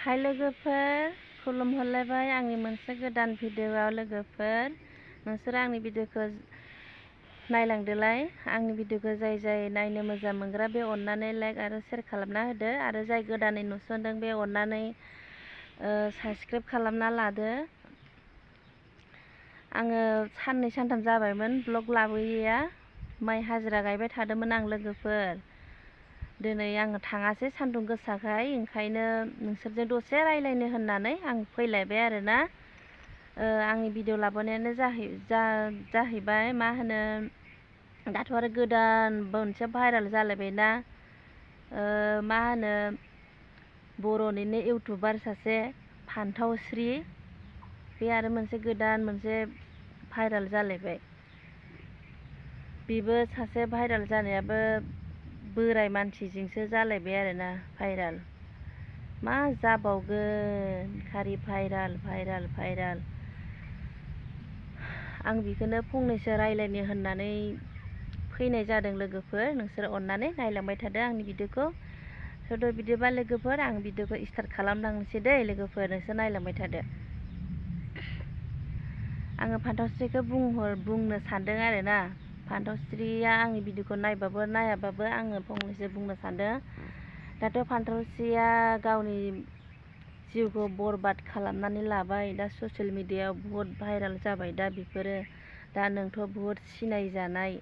हाय लोगोफोर, खुलुमहरलायबाय आंनि मोनसे गोदान भिडिअआव। लोगोफोर, नोंसोर आंनि भिडिअखौ नायलांदोलाय। आंनि भिडिअखौ जाय नायनो मोजां मोनग्रा बे अननानै लाइक आरो शेयार खालामना होदो, आरो जाय गोदानै नुसनदों बे अननानै साबस्क्राइब खालामना लादो। आङो साननै सानथाम जाबायमोन ब्लग लाबोयैया। माइ हाजिरा गायबाय थादोंमोन आं लोगोफोर। दिनै आङो थाङासै सान्दुं गोसाखाय, ओंखायनो नोंसोरजों दसे रायलायनो होननानै आं फैलायबाय आरोना। आंनि भिडिअ लाबोनायानो जाहैबाय मा होनो, दाथ' आरो गोदान मोनसे भाइराल जालायबायना, मा होनो, बर'निनो इउटुबार सासे फान्थावस्रि, बे आरो मोनसे गोदान मोनसे भाइराल जालायबाय। बेबो सासे भाइराल जानायाबो बोराय मानसिजोंसो जालायबाय आरोना भाइराल। मा जाबावगोन, खालि भाइराल। आं बेखौनो फंनैसो रायलायनो होननानै फैनाय जादों लोगोफोर। नोंसोर अननानै नायलांबाय थादो आंनि भिडिअखौ। थ' बिदिबा लोगोफोर, आं भिडिअखौ स्टार्ट खालामलांनोसै दै लोगोफोर, नोंसोर नायलांबाय थादो। आङो फान्थावस्रिखौ बुंनो सानदों आरोना। फान्थावस्रिया आंनि भिडिअखौ नायबाबो नायाबाबो आङो फंनैसो बुंनो सानदों। दाथ' फान्थावस्रिया गावनि जिउखौ बरबाद खालामनानै लाबाय। दा ससियेल मिडियायाव बुहुद भाइराल जाबाय दा बेफोरो। दा नोंथ' बुहुद सिनायजानाय,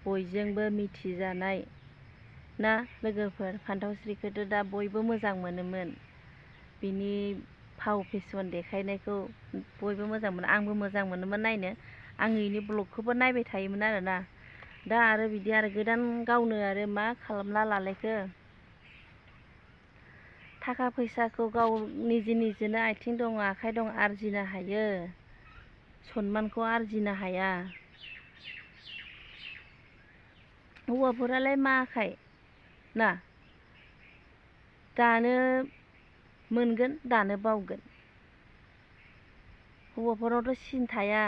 बयजोंबो मिथिजानाय ना लोगोफोर। फान्थावस्रिखौथ' दा बयबो मोजां मोनोमोन, बिनि फाव फेसन देखायनायखौ बयबो मोजां मोनो, आंबो मोजां मोनोमोन नायनो। आं बेनि ब्लगखौबो नायबाय थायोमोन आरोना। दा आरो बिदि आरो गोदान गावनो आरो मा खालामना लालायखो, थाखा फैसाखौ गाव निजेनो आथिं दं आखाइ दं आरजिनो हायो, सनमानखौ आरजिनो हाया। हौवाफोरालाय मा आखाय ना, दानो मोनगोन दानो बावगोन। हौवाफोरनावथ' सिन थाया,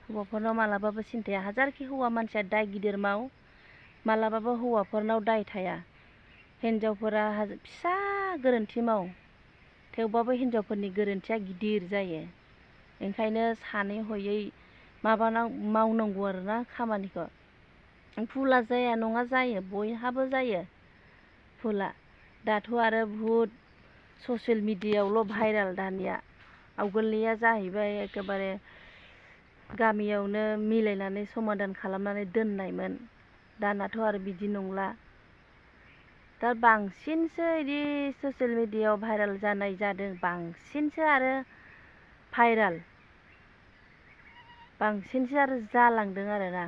हौवाफोरनाव मालाबाबो सिन थाया। हाजारखि हौवा मानसिया दाय गिदिर माव, मालाबाबो हौवाफोरनाव दाय थाया। हिन्जावफोरा फिसा गोरोन्थि माव, थेवबाबो हिन्जावफोरनि गोरोन्थिया गिदिर जायो। ओंखायनो सानै हयै मावनांगौ आरोना खामानिखौ। भुला जाया नङा, जायो, बयहाबो जायो भुला। दाथ' आरो बुहुद ससियेल मिडियायावल' भाइराल दानिया। आवगोलनिया जाहैबाय एखेबारे गामियावनो मिलायनानै समाधान खालामनानै दोननायमोन। दानाथ' आरो बिदि नंला। दा बांसिनसो बिदि ससियेल मिडियायाव भाइराल जानाय जादों, बांसिनसो आरो भाइराल, बांसिनसो आरो जालांदों आरोना।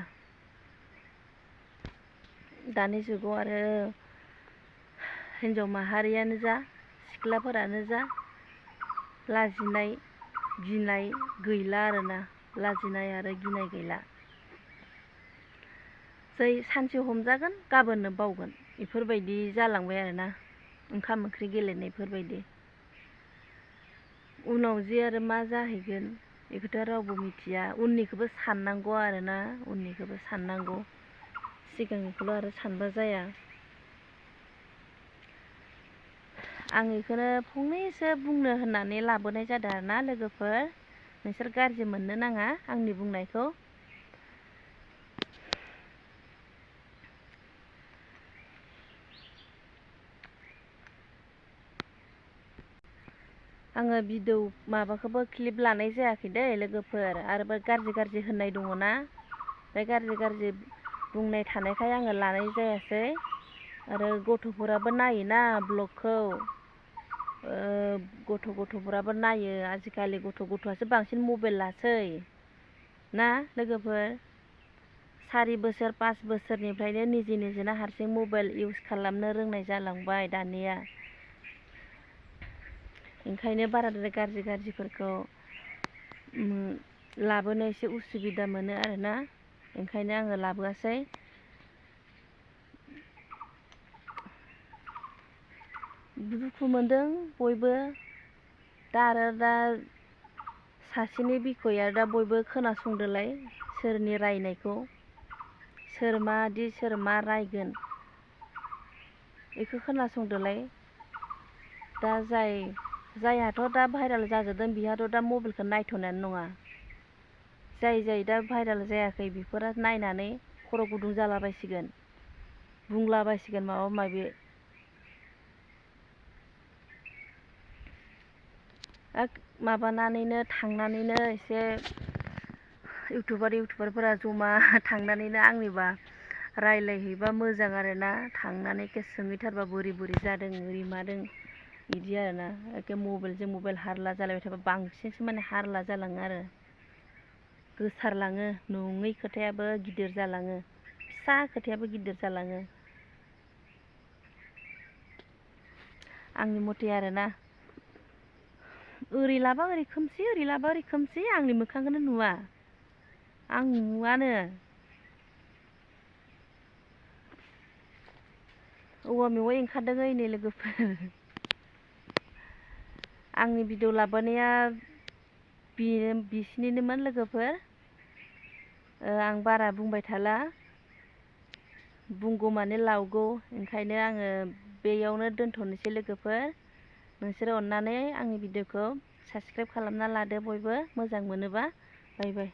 दानि जुगाव आरो हिन्जाव माहारियानो जा सिख्लाफोरानो जा, लाजिनाय गिनाय गैला आरोना। लाजिनाय आरो गिनाय गैला। जै सानसे हमजागोन गाबोननो बावगोन, बेफोरबायदि जालांबाय आरोना। ओंखाम ओंख्रि गेलेनायफोरबायदि। उनाव जे आरो मा जाहैगोन बेखौथ' रावबो मिथिया। उननिखौबो साननांगौ आरोना, उननिखौबो साननांगौ, सिगांनिखौल' आरो सानबा जाया। आं बेखौनो फंनैसो बुंनो होननानै लाबोनाय जादों आरोना लोगोफोर। नोंसोर गाज्रि मोननो नाङा आंनि बुंनायखौ। आङो भिडिअ माबाखौबो क्लिप लानाय जायाखै दै लोगोफोर। आरोबो गाज्रि होननाय दङ ना, बे गाज्रि बुंनाय थानायखाय आङो लानाय जायासै। आरो गथ'फोराबो नायोना ब्लगखौ, गथ'फोराबो नायो। आजिखालि गथ'आसो बांसिन मबाइल लासै ना लोगोफोर। 4 बोसोर 5 बोसोरनिफ्रायनो निजेनो हारसिं मबाइल इउस खालामनो रोंनाय जालांबाय दानिया। ओंखायनो बाराद्राय गाज्रिफोरखौ लाबोनो एसे उसुबिदा मोनो आरोना। ओंखायनो आङो लाबोआसै। दुखु मोनदों बयबो। दा सासेनि बिखया दा बयबो खोनासंदोलाय, सोरनि रायनायखौ, सोर मा रायगोन बेखौ खोनासंदोलाय। दा जायहाथ' दा भाइराल जाजोबदों बिहाथ' दा मबाइलखौ नायथ'नायानो नङा। जाय दा भाइराल जायाखै बेफोरो नायनानै खर' गुदुं जालाबायसिगोन, बुंलाबायसिगोन माबा माबि। माबानानैनो थांनानैनो एसे इउटुबारफोरा जमा थांनानैनो आंनिबा रायलायहैबा मोजां आरोना। थांनानै सोंहैथारबा बोरै जादों ओरै मादों बिदि आरोना। एखे मबाइलजों मबाइल हारला जालायबाय थाबा बांसिनसो माने हारला जालाङो आरो, गोसारलाङो, नङै खोथायाबो गिदिर जालाङो, फिसा खोथायाबो गिदिर जालाङो आंनि मथे आरोना। ओरै लाबा ओरै खोमसि, ओरै लाबा ओरै खोमसि, आंनि मोखांखौनो नुवा, आं नुवानो। औवा मेवाइ ओंखारदों ओइनै लोगोफोर। आंनि भिडिअ लाबोनाया बिसिनिनोमोन लोगोफोर। आं बारा बुंबाय थाला, बुंगौ माने लावगौ, ओंखायनो आङो बेयावनो दोनथ'नोसै लोगोफोर। नोंसोरो अननानै आंनि भिडिअखौ साबस्क्राइब खालामना लादो बयबो, मोजां मोनोबा। बाय बाय।